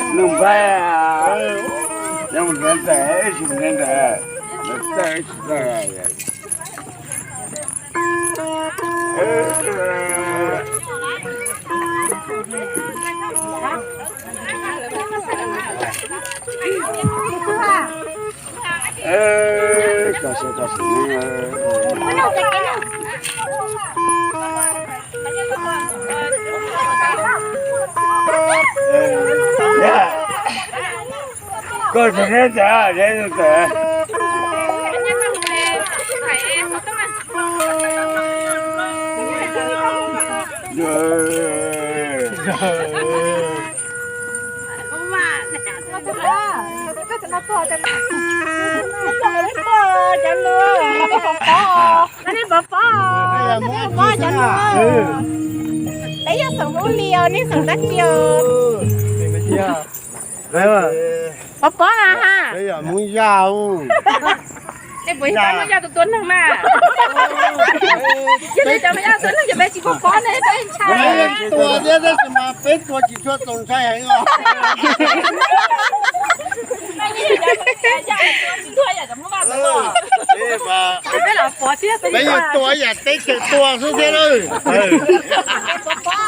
Nws npaj, yog mus nrhiav ntawm, ib sim nrhiav ntawm. Koj tsis neb ntawd, neb ntawd. Peb yog xeem Hmoob li os, nej xeem dab tsi os? Pov pob na ha. Peb yog Hmoob Yaj. Nej puas yog Hmoob Yaj tus tua neeg na? Yog nej cov Hmoob Yaj tua neeg ces peb tsis pov pob ne, peb ntshai. Tua thiab tab sis mas peb tua tsis tshua txaus ntshai heev os. Peb los pov thiab, peb yuav tua yam teb chaws tua xwb thiab.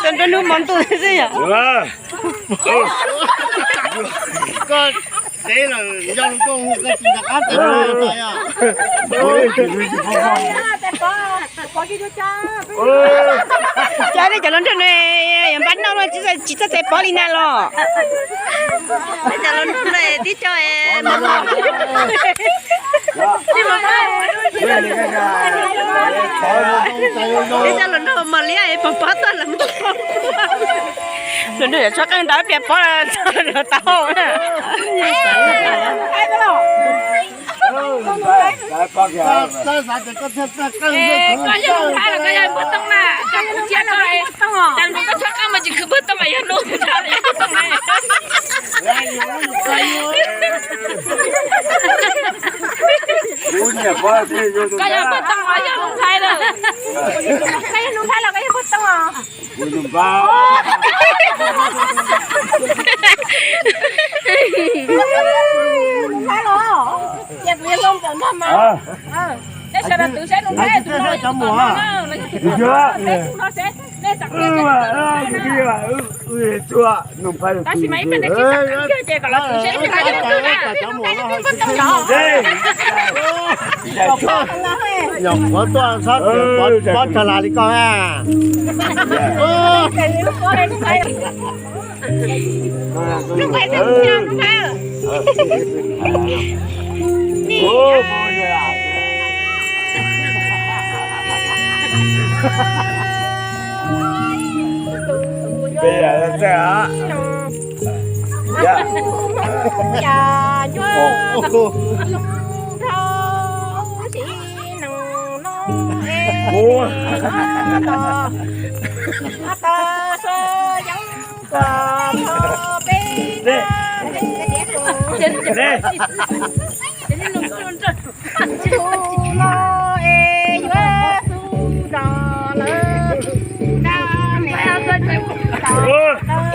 Tua nruab hnub hmo ntuj xwb yom. Koj teb lawm, nco lus koj hu koj tsis nco qab teb lawm. Cov nej cov hluas nraug no yuav npaj noj no tsis txawj teb pob li na los. Cov hluas nraug no tib co. Peb cov hluas nraug mos liab es pov pob tuaj lawm. Hluas nraug yuav tshuab qeej ntawd piam pob los tau. Koj yog Hmoob Thaib los koj yog Hmoob Tooj na? Koj kuv cia koj, cas koj tshuab qeej mas tsis khwv Hmoob Tooj, yog Hmoob Thaib yog Hmoob Tooj ne. Koj yog Hmoob Tooj los yog Hmoob Thaib lawm? Koj yog Hmoob Thaib los koj yog Hmoob Tooj os? Hmoob Thaib los? Ces kuv yog Hmoob Tooj mas. Nej sawv daws twv saib Hmoob Thaib tus no, tus no seb nej xav tias tab sis mas ib pliag nej tsis xav kiag ces kom los twv seb ib pliag nej twb na. Nyuam qhuav tuaj txhob pob tsag las li koj na.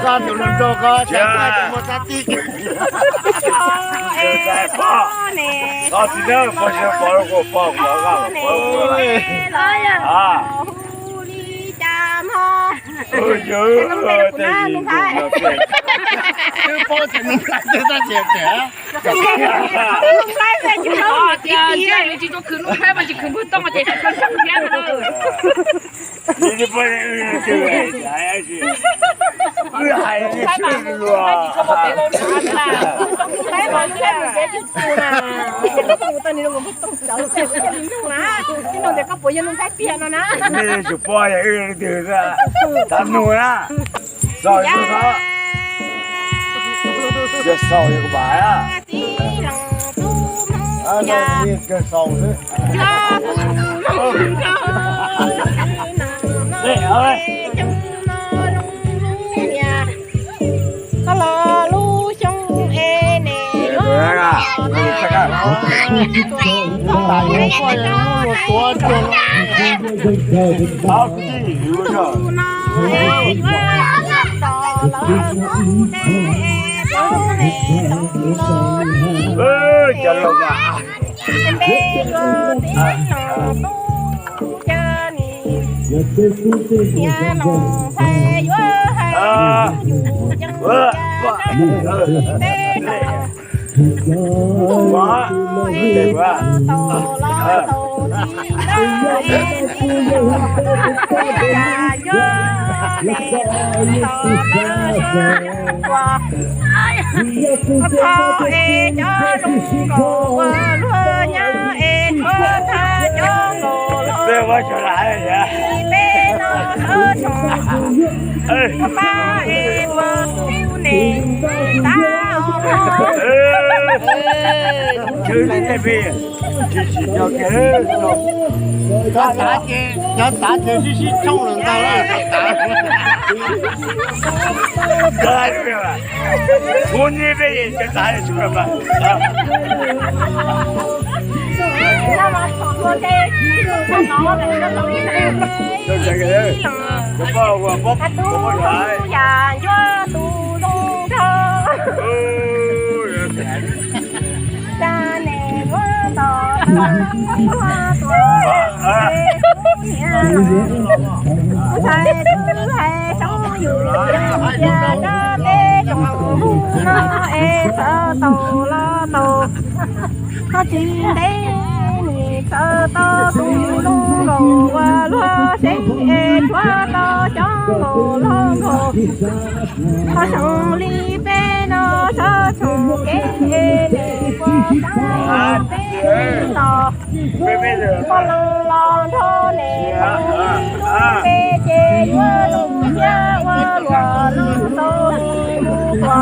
Koj tus hluas nraug ko, cas koj tus muaj sab tib. Koj tsis nab pog, pog, pog, pog, pog. Tias tsis tshua khwv Hmoob Thaib mas tsis khwv Hmoob Tooj ces tsis tshua ntshai thiab no. Tsis pom yog wb leej twg xwb, tau nug na. Xaus yog tus xaus, yog xaus yog kuv pam na. Kawg xaus xwb. Koj los lub xyoo es ne Cov tav ces sib sib tshooj lawm ntag. Kuv neb peb cov tav tshooj. Tsis ntev nim txawm tau tus zoo nkaus ua luag seb es tshuav tau cov nkaus luag nkaus. Qhov zoo li peb no sawv tsoom kev es nim ua peb los poj loo los nrog nim ua ib lub npe ces yuav zoo thiab ua luam lub tau mus ua.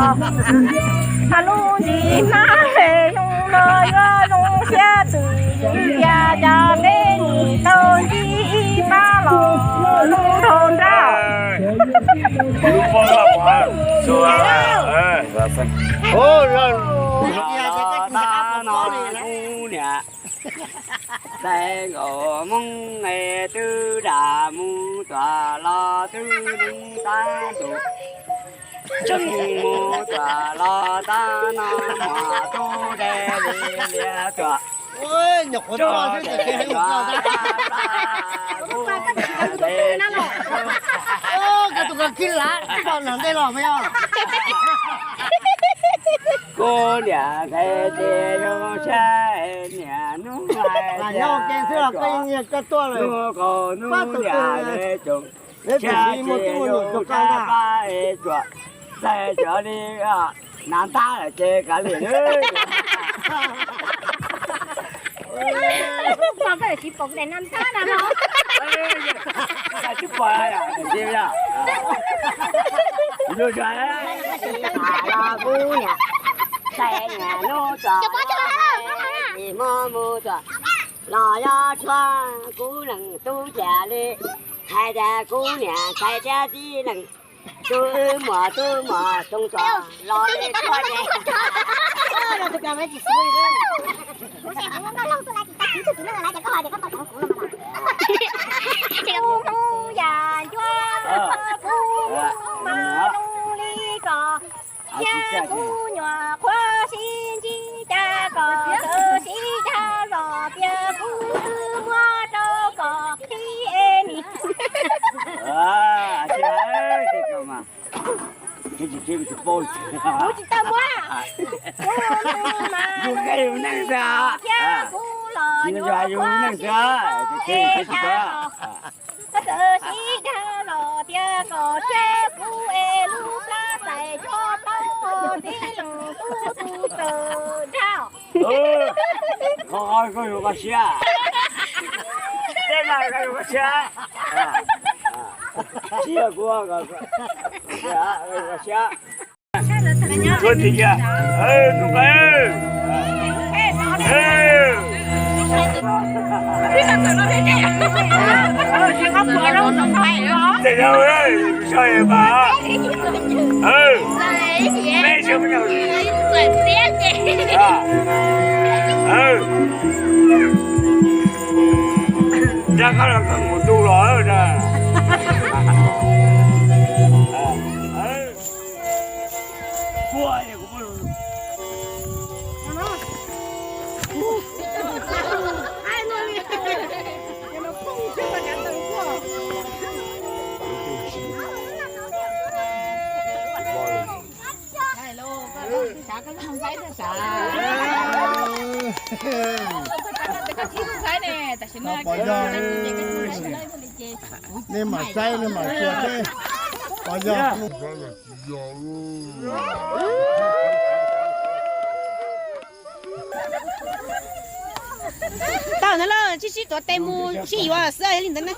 Hos lub ntsib hmab zoo no yuav zoo siab twm yus tias cas peb nim tau ntsib ib pab los zoo nraug nraug. Ub niam, txais nkaus Hmoob es twb dag mus tuam los twb neeg tab ntus, tseem mus tuam los tab no mos tub de li lias tuam. Kuv niam ntxhais ces zoo siab niam hnub hais tias hnub qaug hnub niam tsoom, siab ces zoo siab pab es tsuas txais cov li nas ntab lawm ces kav liam. Kuv niam ntxhais niam hnub tso, tsis hmo mus tso, los yog tshuav kuv leej tub cas li, hais tias kuv niam ntxhais thiab txiv leej tub wb muam tub muam xyoo tso los li tshuav ces. Kuv hnub yam ncuab, kuv hnub mas zoo li ko, thiab kuv nyuam qhuav sib ntsib cas kom txawm sib dag los tias kuv twb muab rau kom qhib es nim. Kuv tsis tau muab, kuv hnub mas zoo li ko, thiab kuv los nyuam qhuav sib ntsib cas kom txawm sib dag los tias kom tseg kuv es lub plab txais tso tau txiv leej tub tus txawm dag. Koj yuav koj siab, tej no koj yuav koj siab, tsis yog kuv, koj siab. Kuv tias, tus nqe, tej no, soj mas, peb soj mas. Rab qab los kawg mus tu los na. Pov yog, nej mam saib nej mam xyuas seb pov yog. Tau ntawd lawm, sib sib tuav tes mus sib yuav xwb, yog li ntawd na.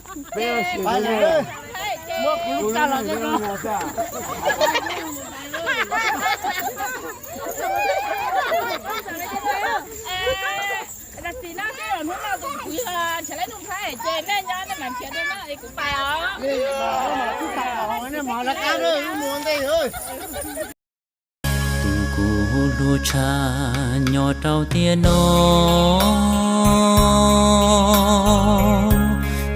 Tus kuv hlub tshaj nyob rau tiam no,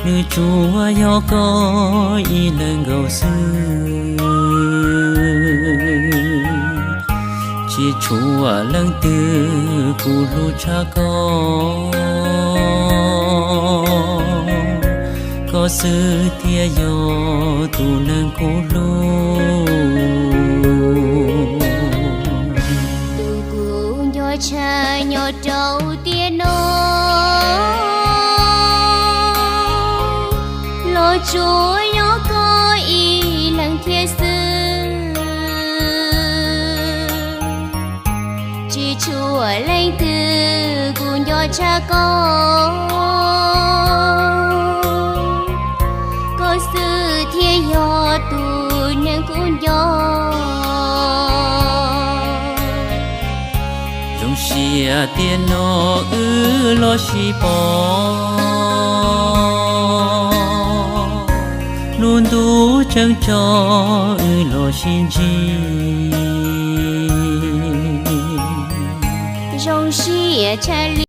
nws tsuas yog koj ib leeg nkaus xwb. Tsis tshuav leej twg kuv hlub tshaj koj, koj xwb thiaj yog tus neeg kuv hlub. Tus kuv nco tshaj nyob rau tiam no, los tsuas yog koj ib leeg thiab xwb. Tsis tshuav leej twg kuv nco tshaj koj, koj xwb thiaj yog tus neeg kuv nco. Zoo siab tiam no wb los sib pom, lub ntuj tseem tso wb los sib ntsib. Zoo siab tshaj li